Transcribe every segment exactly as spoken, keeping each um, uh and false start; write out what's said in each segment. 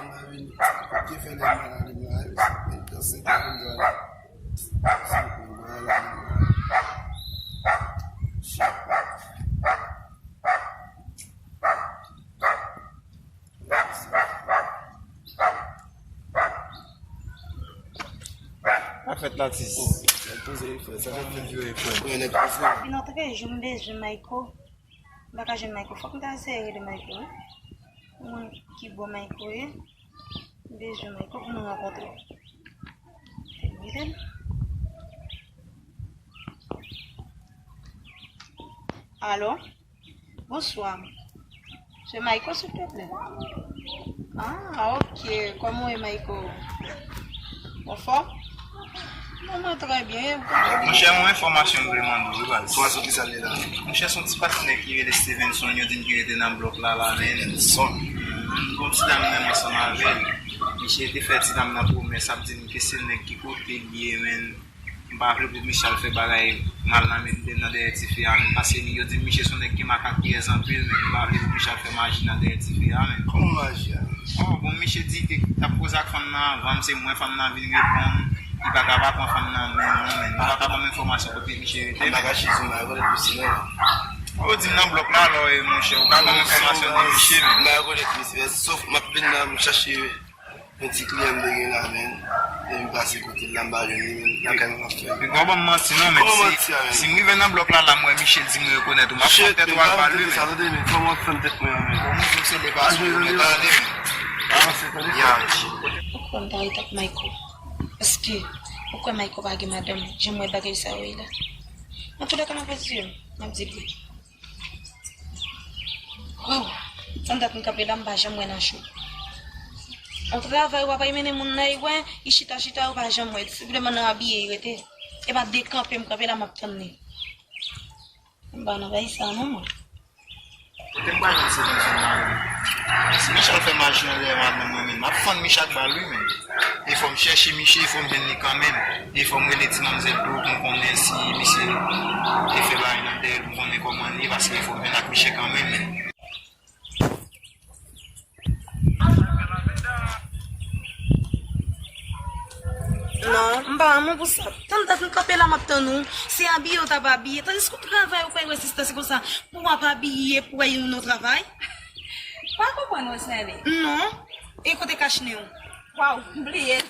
Mwen vin kote fè lè mwen ale mwen ale, vin nan senk an vin dwa la. Senk an vin dwa la. Sa fèt la, sis. Sa poze, frè. Sa fèt videyo, frè. Mwen nèg poze. Vin antre, jwenn bezwen Mayko. M pa ka jwenn Mayko. Fòk m ta eseye rele Mayko, wi. Mwen ki bò Mayko ye. M bezwen Mayko pou nou rankontre. Rele l. Alo? Bonswa. Se Mayko, silvouplè? Ah, ok. Kòman w ye, Mayko? Ou anfòm? Non, mwen trè byen. Monchè, yon enfòmasyon m vle mande w, wi, baz. Enfòmasyon ki sa l ye la? Monchè, se yon ti patnè ki rele Stevenson, yo di m ki rete nan blòk la, la, men. Stevenson? Mm, gon ti dam menm ansanm avè l. Misye te fè ti dam nan pwomès, ap di m ke se nèg ki kote l ye, men. M pa vle pou misye al fè bagay mal nan men, nan dèyè tifi a menm. Paske yo di m misye se yon nèg ki makak pyès anpil, men m pa vle pou misye al fè maji nan dèyè tifi a menm. Kòman maji a? Oh, bon, misye di ke t ap koze ak fanm nan anvan m, se mwen fanm nan vin reponn, li pa ka pa pran fanm nan men non, men li pa ka ban m enfòmasyon kote misye rete. M pa ka chizou, m pa rekonèt misye non. Ou di m nan blòk la, alò, e, monchè, ou pa ban m enfòmasyon de misye menm. M pa rekonèt misye, sof m ap vin la, m chache. Men ti kliyan m te gen la, men. Depi m pase kote l la, m pa jwenn li, men. Lakay mwen m ap fè. Men pa ban m manti non, men. Kòman manti a, men? Si m rive nan blòk la, la, m wè Michel di m rekonèt ou, m ap pran tèt ou al ba l wi, men. Tande, men. Kòman w ap fè m tèt mwen an, men? Bon, nou fonksyone pa sou yo, men tande, men. Avanse, tande. Ya. Ou kwè m ta ret ak Mayko? Èske ou kwè Mayko pa gen madanm? Jan m wè bagay sa yo ye la. Antoulèka, m ap retire m, m ap di l wi. Waw, tann dat m kanpe la, m pa janm wè Nachou. On travay w ap al mennen moun nan, e wè, li chita, chita, ou pa janm wè. Senpleman nan abiye li rete. E pa dekanpe, m kanpe la, m ap tann li. M pa nan bagay sa non, mwen. Kote m pral jwenn se nan zòn la menm? Si Michel fè maji anlè madanm mwen menm, m ap fann Michel ak bal wi menm. E fò m chèche misye, e fò m jwenn li kanmenm. E fò m rele ti manmzèl tou pou m konnen si misye te fè bagay nan dèyè l, pou m konnen kòman l ye, paske e fò m jwenn ak misye kanmenm. Non, m pa renmen pou sa. Tann dat m kanpe la, m ap tann ou. Se abiye ou t ap abiye. Tandiske w travay, ou pa resistans konsa. Pou w ap abiye, pou w al nan travay. Pa konprann ou, Sèli. Non. E kote kach nen w? Waw, m bliye l.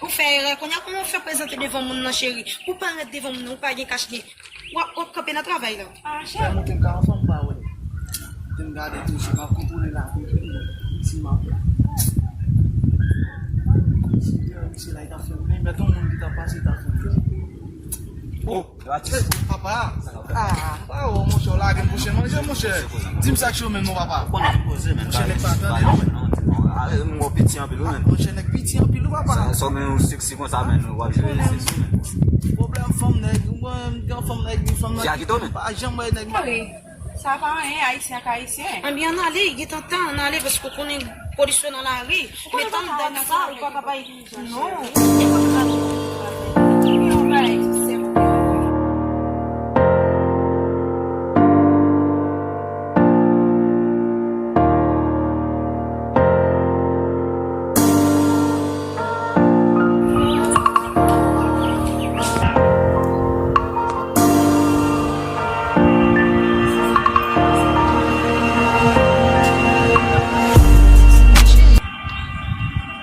Ou fè erè. Kounye a, kòman w fè prezante devan moun nan, cheri? Ou parèt devan moun nan, ou pa gen kach nen. W ap, w ap kanpe nan travay la. Ah, cheri. Fè monte m ka anfòm, m pa wè. Te m gade tou, se m ap kontwole la, pou m di m ap la. Si te yon misye la, li t ap fè m, men, mèt yon moun ki t ap pase, li t ap fè m. Oh! Gratis. Papa. Ah, pa wè, monchè, w lage m pou chen manje, monchè. Di m sa k cho menm non, papa. Ou konnen ki poze, men. Monchè, nèg pa tande non, men. Ale, m wè w piti anpil wi, men. Monchè, nèg piti anpil wi, papa. Sa, sa w menm ou seksi konsa, men, w ap jere seksi, men. Pwoblèm fanm nèg, mwen, m gen fanm nèg, fanm nan. Ti Akito, men. Pa janm wè nèg. Sa pa anyen, Ayisyen ak Ayisyen. Anben, ann ale, gentan tan, ann ale, paske w konnen polis yo nan lari. Men tann dat sa, ou pa ka bay non. Ou pa ka bay non. Ou pa ka bay non.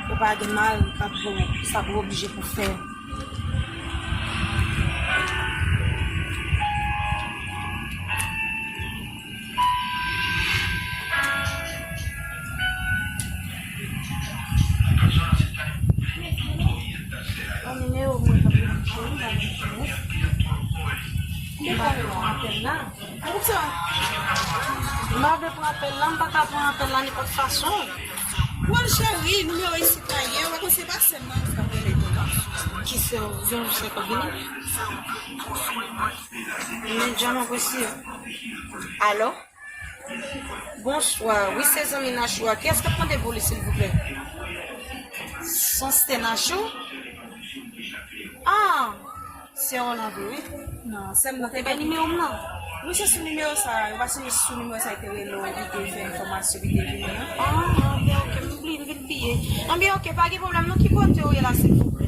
Ou pa gen mal, sa pou, sa pou oblije pou fè. Bon, nimewo mwen pa pou cheri, m pa gen cheri. M pa vle pran apèl la. M pa vle pran apèl la, m pa ka pran apèl la nenpòt fason. Bon, cheri, nimewo isit la ye, ou pa konn se pa sè m nan ki t ap rele tou non. Ki sè w? Jan w sè k ap vini? Men jan m apresye. Alo? Bonswa. Wi, se zanmi Nachou a. Kiyès k ap mande pou li, silvouplè? Sanste Nachou? Ah! Sè w la vre, wi. Non, sè m nan te bay nimewo m nan. Wi, se sou nimewo sa. Yo pa sonje sou nimewo sa, li te rele w, li te fè enfòmasyon, li te vini, non? Ah, ok, ok. M bliye, m vin bliye. Anben, ok, pa gen pwoblèm non, ki kote w ye la, silvouplè?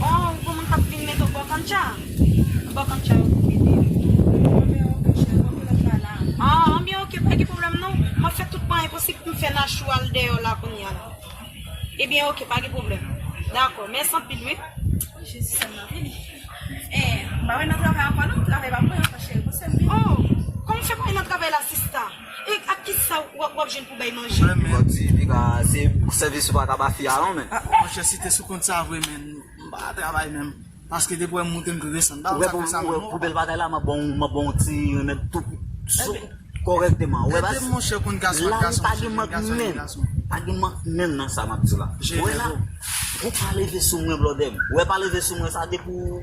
Oh, ou gon moun k ap vin mete w bò kantcha? Bò kantcha yo pou mete. Anben, ok, cheri, mwen konn ap la. Ah, anben, ok, pa gen pwoblèm non. M ap fè tout mwayen posib pou m fè Nachou al dèyè w la kounye a la. Ebyen, ok, pa gen pwoblèm. Dakò, mèsi anpil, wi. Jezi, sè m nan vini. Eh, m pa wè nan travay ankò non, travay pa mwen ankò, cheri, pou sè m vini. Oh, kòman w fè pa wè nan travay la, sista? E ak ki sa w ap, w ap jwenn pou bay manje? Mwen menm. Bon, ti, piga, se sèvis ou pa ka ba fi a, non, men. Ah, monchè, si te sou kont sa vre, men, m pa travay menm. Paske depi w wè m moute, m tou desann. Ba, ou wè, sa bon, fè sa ou wè, menm, non? Pou bèl bagay la, m ap bon, m ap bon ti remèd tou sou kòrèkteman. Ou wè, ede m, monchè, konn gason ak gason, pa gen mank menm. Pa gen mank menm nan sa m ap di w la. Ou wè la, ou pa leve sou mwen, blòdè m. Ou wè, pa leve sou mwen, sa depi w,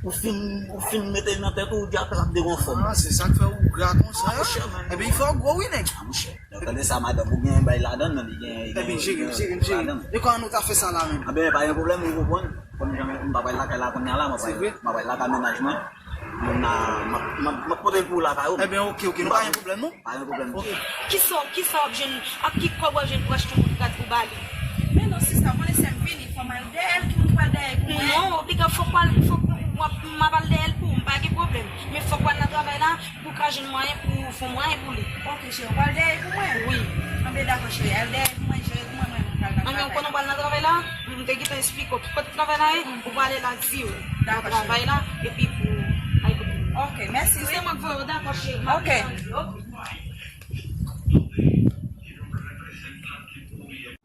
ou fin, ou fin mete l nan tèt ou, ou di ap trap de gon fòm. Ah, se sa k fè ou gra konsa. Ah, monchè, men. Ebyen, fò w gwo, wi, nèg. Ah, monchè. Tande sa, madanm, ou gen bay ladan l, li gen, li gen, li gen ladan l. Ebyen, jere, jere, jere. E kòman nou ta fè sa la menm? Anben, pa gen pwoblèm, ou konprann. Kòm jan m pa pral lakay la kounye a la, m ap pral, m ap pral lakay mennaj mwen. M ap, m ap, m ap pote l pou ou lakay ou. Ebyen, ok, ok, nou pa gen pwoblèm, non? Pa gen pwoblèm. Ok. Kisa, kisa w ap jwenn, ak ki kòb w ap jwenn pou achte yon bout gad pou ba li? Men non, sista, konnen sè m vini, fò m al dèyè l, ki moun ki pral dèyè l pou mwen? Non, obliga, fòk w al, fòk w ap, m ap al dèyè l pou ou, m pa gen pwoblèm. Men fòk w al nan travay la, pou w ka jwenn mwayen pou w fè mwayen pou li. Ok, cheri, w pral dèyè pou mwen? Wi. Anben, dakò, cheri, al dèyè pou mwen, jere pou mwen, mwen, mwen pral nan travay. Anben, ou konnen w pral nan travay la, m te gentan eksplike w ki kote travay la ye, ou prale la, di yo. Dakò, cheri. Travay la, epi pou al kote. Ok, mèsi, wi. Se mwen k voye w, dakò, cheri. Ok. Ok.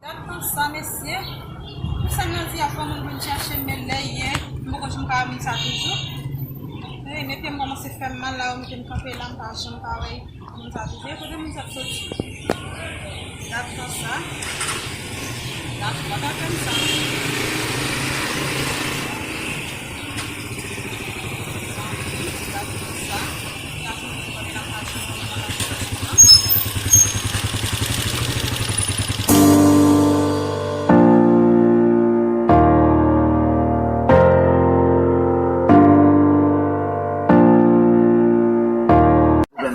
Gad tan sa, mesye. Pou sa m nan di a, fò moun vin chache m, men lè ye, m poko janm ka wè moun sa toujou. Ey, men pye m kòmanse fè m mal la, yo mete m kanpe la, m pa janm ka wè moun sa toujou. E kote moun sa t soti? Gad tan sa. Gad tan sa. Gad tan sa.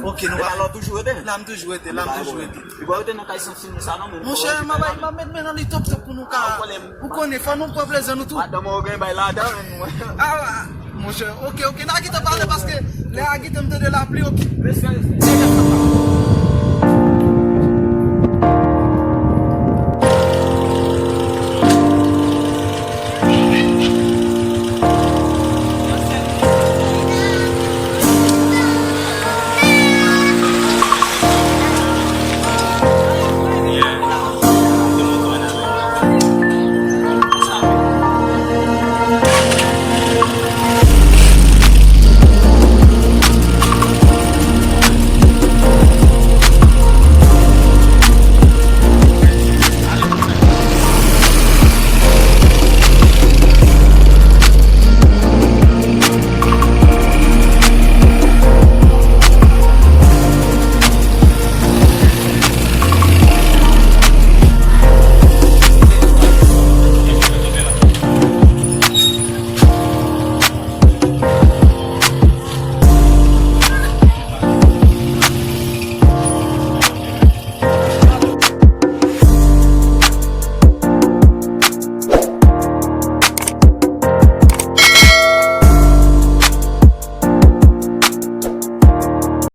Ok, nou pa la, w toujou rete? La, m toujou rete, la, m toujou rete. Li pa rete nan kay santi nou sa non, men. Monchè, m ap, m ap met men nan li top top pou nou ka. Ou konnen, fò nou pran plezi nou tou. Madanm ou gen bay ladan, men. Ah, monchè, ok, ok, n a kite pale paske lè a kite m tande lapli, ok. Respè, respè.